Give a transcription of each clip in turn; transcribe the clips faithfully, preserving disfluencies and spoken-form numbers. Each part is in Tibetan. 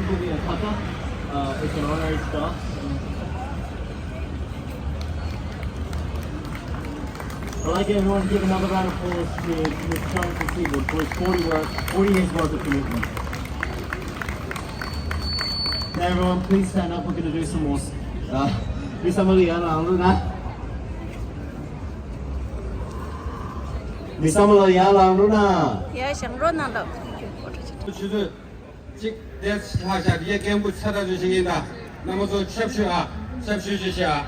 I'd like everyone to give another round of applause to Mister Jonathan Siegel for his forty work, forty years worth of commitment. Now everyone, please stand up. We're going to do some more. Uh, Mister Malayala Luna. Mister Malayala Luna. ཡ་ཞང་རོ་ནང་ལོགས། ཆུ་ཚོད་གཅིག་དེ་ལྷག་ཤར་ཡེ་སྐད་འབོད་ཚ་དྲག་ཅིག་བྱེད་ཀྱི་ཡིན་ད། རྣམ་པ་ཚོ་ཆབ་ཞུ་ཨ། ཆབ་ཞུ་ཅིག་བྱེད་ཨ།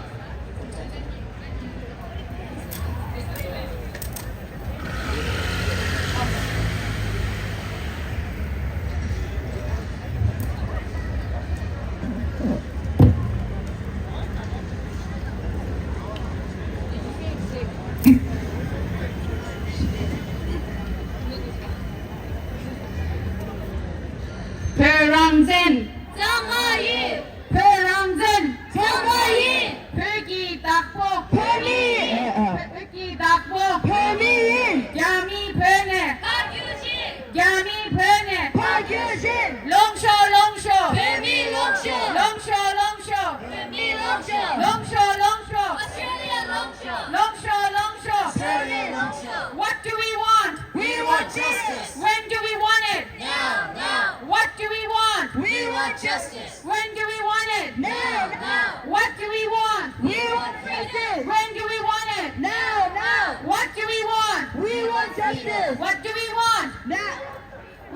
བོད་རང་བཙན། བཙན་མ་ཡིན། བོད་རང་བཙན། བཙན་མ་ཡིན། བོད་ཀྱི་བདག་པོ་བོད་མི་ཡིན། བོད་ཀྱི་བདག་པོ་བོད་མི་ཡིན། རྒྱ་མི་བོད་ནས་ཕར་རྒྱུགས་ཤིག་རྒྱ་མི་བོད་ནས་ཕར་རྒྱུགས་ཤིག་ལོངས་ཤོག་ལོངས་ཤོག་བོད་མི་ལོངས་ཤོག་ལོངས་ཤོག་ལོངས་ཤོག་བོད་མི་ལོངས་ཤོག་ལོངས་ཤོག་ལོངས་ཤོག Australia ལོངས་ཤོག་ལོངས་ཤོག་ལོངས་ཤོག Australia ལོངས་ཤོག What do we want? We want justice. When do we want it? Now, now. What do we want? We want justice. When do we want it? Now, now. What do we want? We want justice. When do we want it? Now, now. What do we want? We want justice. What do we want? Now.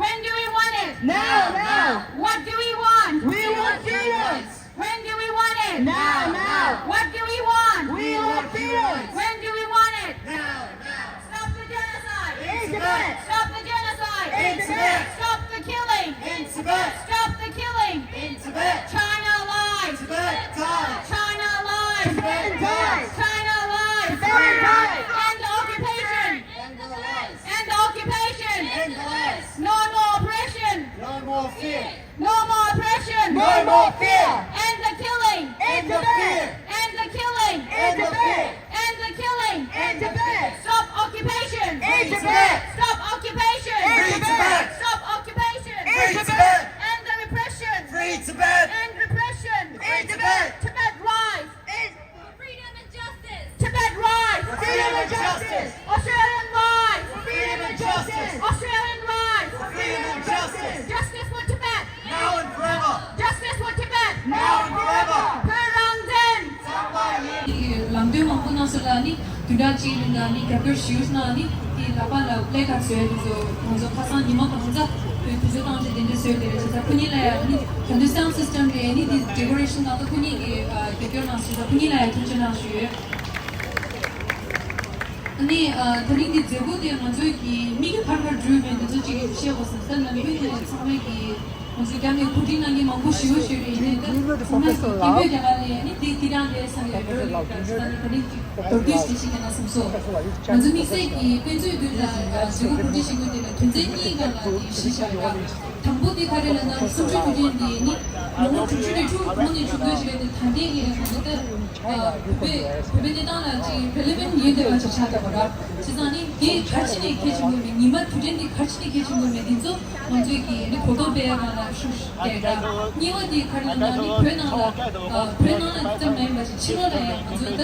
When do we want it? Now, now. What do we want? We want freedoms. When do we want it? Now, now. What do we want? We want freedoms. When do we want it? Now, now. Stop the genocide. In Tibet. Stop the genocide. In Tibet. Stop the killing. In Tibet. Stop the killing. In Tibet. China lies. Tibet dies. China lies. Tibet dies. China lies. Tibet dies. End the occupation. End the lies. End the occupation. End the lies. No more oppression. No more fear. No more oppression. No more fear. End the killing. End the fear. End the killing. End the fear. End the killing. End Tibet. Stop occupation. End Tibet. Stop occupation. Free Tibet. Stop occupation. Free Tibet. End the repression. Free Tibet. End repression. Free Tibet. Tibet rise. End Freedom and justice. Tibet rise. Freedom and justice. Australian rise. Freedom and justice. Australian rise. Freedom and justice. Justice for Tibet. Now and forever. Justice for Tibet. Now and forever. བོད་རང་བཙན། ལམ་སྟོན་མང་པོ་གནང་སོང་ལ་ནི་དུས་འདྲ་གཅིག་རིང་ལ་ནི་རྒྱབ་སྐྱོར་ཞུས་ན་ནི་དེ་ལག་པ་ལ་པླེ་ཀར་བཟོས་དེ་ཚོ་ང་ཚོ་ཁ་སང་ཉི་མ་གང་ཚ་དུས་ཚོད་བཏང་རྗེས་དེ་འདྲ་བཟོས་དེ་རེད། བྱས་ཙང་ཁོ་གཉིས་ལ་ཡང་ནི་ད་དུང་sound system་རེད། ནི་དེ་decoration་ནང་དུ་ཁོ་གཉིས་ཀྱིས་རྒྱབ་སྐྱོར་གནང་སོང་། བྱས་ཙང་ཁོ་གཉིས་ལ་ཡང་ཐུགས་རྗེ་གནང་ཞུ་ཡོད། ཨ་ནི་ཨ་ད་རིང་འདི་མཛད་སྒོ་དེ་ང་ཚོའི་གི་དམིགས་ཡུལ་ག་རེ་ག་རེ་འགྲུབ་མེད་འདི་ཚོ་ཅིག་བཤད་དགོས་བསམ། ད་ནམ་རྒྱུན་ནས་ཚང་མས་གི་ང་ཚོའི་རྒྱབ་ནས་གོ་སྒྲིག་གནང་མཁན་མང་པོ་ཞེ་པོ་ཞིག་རེད། ཡིན་ནའི་ད་ཚང་མས་གི་སྐད་འབོད་རྒྱག་ག་ལས་ཨ་ནི་འདི་འདི་རང་རེད་བསམ་ཡོད་རེད། ད་ནི་ད་རིང་ཅིག་མདོར་བསྡུས་ཤིག་ཞིག་བྱས་ན་བསམ་སོང་། ང་ཚོ་དམིགས་བསལ་གི་དཔེ་མཛོད་འདི་ལ་མཛད་སྒོ་གོ་སྒྲིག་བྱེད་དགོས་དེ་ལ་དོན་ཚན་གཉིས་སྒང་ལ་གི་གཞི་བཞག་ཡོད། དང་པོ་དེ་ག་རེ་ལབ་ན་གསུམ་བཅུའི་དུས་དྲན་འདི་ནི་ལོ་ངོ་དྲུག་ཅུ་རེ་དྲུག་གོང་ནས་བྱུང་དགོས་ཞིག་རེད་དེ། ད་ལྟའི་གི་ང་ཚོ་ད་བོད་པའི་བོད་པའི་གནས་སྟངས་ལ་ཅིག་relevant་ཡིན་བསྡད་པ་ཅིག་ཆགས་བསྡད་པ་རེད། བྱས་ཙང་ནི་དེ་ག་རེ་བྱས་ནས་གལ་ཆེན་པོ་མེད། ཉི་མ་དུས་དྲན་འདི་ག་རེ་བྱས་ནས་གལ་ཆེན་པོ་མེད། འདི་ཚོ་ང་ཚོས་ཀྱི་ནི་གོ་རྟོགས་སྤེལ་ཡག་སྒང་ལ་ཤུགས་རྒྱག་དང་། གཉིས་པ་དེ་ག་རེ་ལབ་ན་ནི་བོད་ནང་ལ་བོད་ནང་ལ་ཙམ་མ་ཡིན་པ་ཞིག་ཕྱི་ལོགས་ལ་ཡང་ང་ཚོ་ད་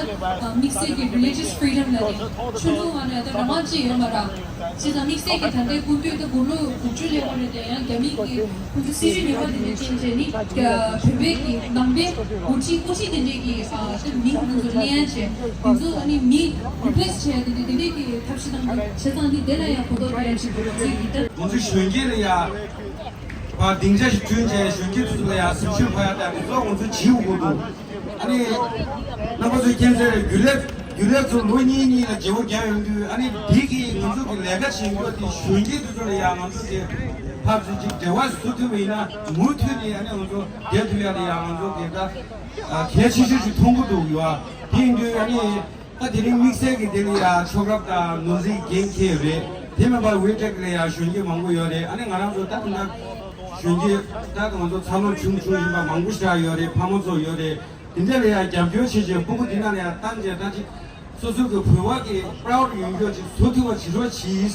དམིགས་བསལ་གྱི་religious freedom་ལ་ནི་ཆོས་ལུགས་ངོས་ནས་ད་རང་དབང་ཅིག་ཡོད་མ་རེད། བྱས་ཙང་དམིགས་བསལ་གྱི་ད་ལྟའི་སྐུ་མདུན་ད་དགུང་ལོ་དགུ་བཅུ་སླེབས་པ་རེད་དེ། ཡང་རྒྱ་མི་གི་ཁོང་ཚོ་སྲིད་བྱུས་ཉམས་པ་དེ་འདྲ་ཅན་བྱས་ནི་བོད་པའི་གི་ནང་པའི་འགོ་ཁྲིད་དཀོན་ཁྲིད་དེ་འདྲས་ཀྱི་ཨ་ད་མིང་ཁོང་ཚོ་གླེང་ཡ་བྱས། དེ་ཚོ་ཨ་ནི་མི་replace་བྱས་དེ་འདྲས་དེ་འདྲས་ཀྱི་ཐབས་ཤེས་བཏང་གི། བྱས་ཙང་ནི་དེ་ལ་ཡང་གོ་རྟོགས་སྤེལ་ཡ་བྱེད་དགོས་པ་ཚོ་ཡིན། ད་ང་ཚོ་གཞོན་སྐྱེས་ལ་ཡ་བ་སྡིངས་ཆ་ཞིག་བསྐྲུན་བྱས་གཞོན་སྐྱེས་ཚོ་ལ་ཡ་སེམས་ཤུགས་འཕར་ཡ་དང་དེ་ཚོ་ང་ཚོ་བྱེད་དགོས་འདུག་ཨ་ནི། རྣམ་པ་ཚོས་མཁྱེན་གསལ་རེད། རྒྱུན་ལས་རྒྱུན་ལས་ཚོ་ལོ་གཉིས་གཉིས་ལ་བརྗེ་བོ་རྒྱག་ཡོང་དུས། ཨ་ནི་འདི་གི་ང་ཚོ་གི་ལས་ཀ་བྱེད་རྒྱུ་དེ་གཞོན་སྐྱེས་དེ་ཚོ་ལ་ཡང་ང་ཚོ་གི་ཕར་ཚུར་ཅིག་འབྲེལ་བ་བཟོ་ཐུབ་པ་ཡིན་ན། མུ་མཐུད་ནས་ཨ་ནི་ང་ཚོ་བསྡད་ཐུབ་ཡ་ལ་ཡང་ང་ཚོ་གི་ད་གལ་ཆེ་ཤོས་ཤིག་མཐོང་གི་འདུག་ཡོད། དེ་ཡིན་དུས་ཨ་ནི་ད་དེ་རིང་དམིགས་བསལ་གི་དེ་ལ་ཡང་ཆོག་རབ་དང་ནོར་འཛིན་འགན་འཁྱེར་རེད། དེ་མིན་པ་ཝེ་ཊེག་ལ་ཡང་གཞོན་སྐྱེས་མང་པོ་ཡོད་རེད། ཨ་ནི་ང་རང་ཚོ་ད་དེ་འདྲ་གཞོན་སྐྱེས་ད་ང་ཚོ་འཚར་ལོངས་ཆུང་ཆུང་ཡིན་པ་མང་པོ་ཞིག་ཡོད་རེད། ཕ་མ་ཚོ་ཡོད་རེད། དེ་འདྲ་ལ་ཡང་རྒྱབ་སྐྱོར་བྱེད་བྱེད་སྤུ་གུ་དེ་ནང་ལ་ཡང་བཏང་བྱས་ད་ཅིག་སོ་སོ་གི་བོད་པ་གི་proud་ཡོང་རྒྱུ་ཅིག་བཟོ་ཐུབ་པ་བྱེད་རོགས་གྱིས།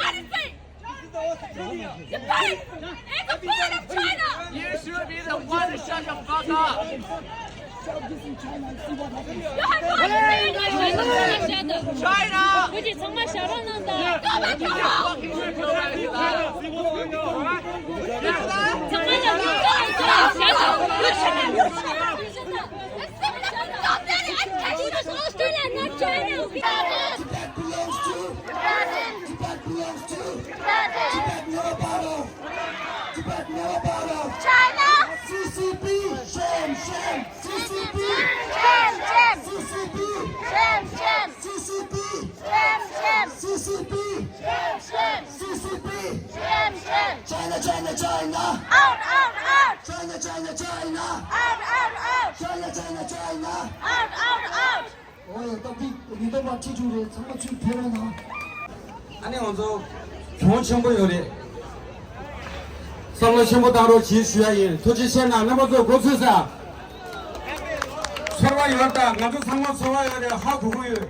anything. You fight! It's a part of China! You should be the one to shut the fuck up! You have no idea! China! ཚང་མ་ལ་ལུང་བསྟན་བཞག་དང་། Australia, not China, okay? Tibet belongs to Tibet. Tibet belongs to Tibet. Tibet never bow down. Tibet never bow down. China. C C P, shame, shame. C C P, shame, shame. C C P, shame, shame. C C P, shame, shame. C C P, shame, shame. C C P, shame, shame. China, China, China. Out, out, out. China, China, China. Out, out, out. China, China, China. Out, out, out. ཨོ་ཡ། སྟབས་བདེ་མི་འདོད་པ་ཁྲི་དྲུག་རེད། ཚང་མ་ཚུར་ཕེབས་རོགས་གནང་། ཨ་ནི་ང་ཚོ་གྱོང་ཆེན་པོ་ཡོད་རེད། བསམ་བློ་ཆེན་པོ་བཏང་རོགས་གྱིས་ཞུ་ཡ་ཡིན། ཐུགས་རྗེ་ཆེ་གནང་། རྣམ་པ་ཚོ་འགོ་ཚུགས་ས། ཚོར་བ་ཡོད་ད། ང་ཚོ་ཚང་མ་ཚོར་བ་ཡོད་རེད། ཧ་གོ་གི་ཡོད།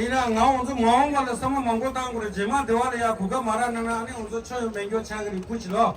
ཡིན་ན་ང་ང་ཚོ་མ་འོངས་པ་ལ་བསམ་བློ་མང་པོ་བཏང་དགོས་རེད། རྗེས་མ་འདི་བ་ལ་ཡ་གོ་སྐབས་མ་རག་ན་ན། ཨ་ནི་ང་ཚོ་ཆོ་ཡོད་མེད་འགྱོ་ཆགས་ཀྱི་རེད། སྐུ་མཁྱེན་ལོ།